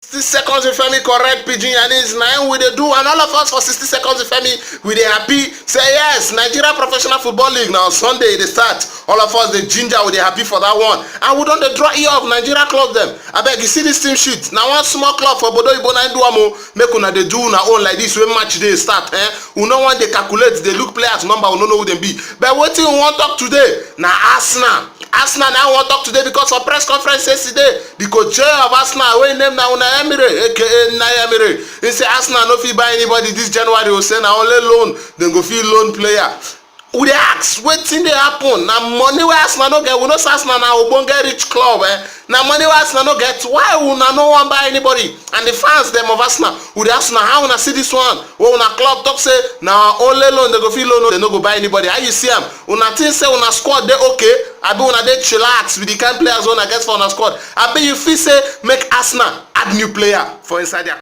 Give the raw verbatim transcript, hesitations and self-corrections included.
Sixty seconds with Femi, correct pidgin Yanis. Now we dey do, and all of us for sixty seconds with Femi, we dey happy. Say yes, Nigeria Professional Football League now Sunday they start. All of us the ginger, we dey happy for that one, and we don't dey draw ear of Nigeria club them. I beg you see this team sheet. Now one small club for Bodo Ibo na Nduamo, make una dey do una own like this when match day start. Eh, we no want they calculate, they look players number, we no know who them be. But wetin we wan talk today na Arsenal. Arsenal now wan talk today because for press conference yesterday, the coach of Arsenal wey name na Unai Emery, aka Nai Emery, he say Arsenal no fit buy anybody this January, o say na only loan dem go fit loan player. We dey ask wetin dey happen. Na money wey Arsenal no get. We know say Arsenal na ogbonge rich club, eh? Na money wey Arsenal no get. Why una no wan buy anybody? And the fans dem of Arsenal, we dey ask una how una see this one. Wey una club talk say na only loan dem go fit loan, dem no go buy anybody. How you see am? Una think say una squad dey okay? Abi una dey chillax with the kind players wey una get for una squad? Abi you feel say make Arsenal add new player for inside their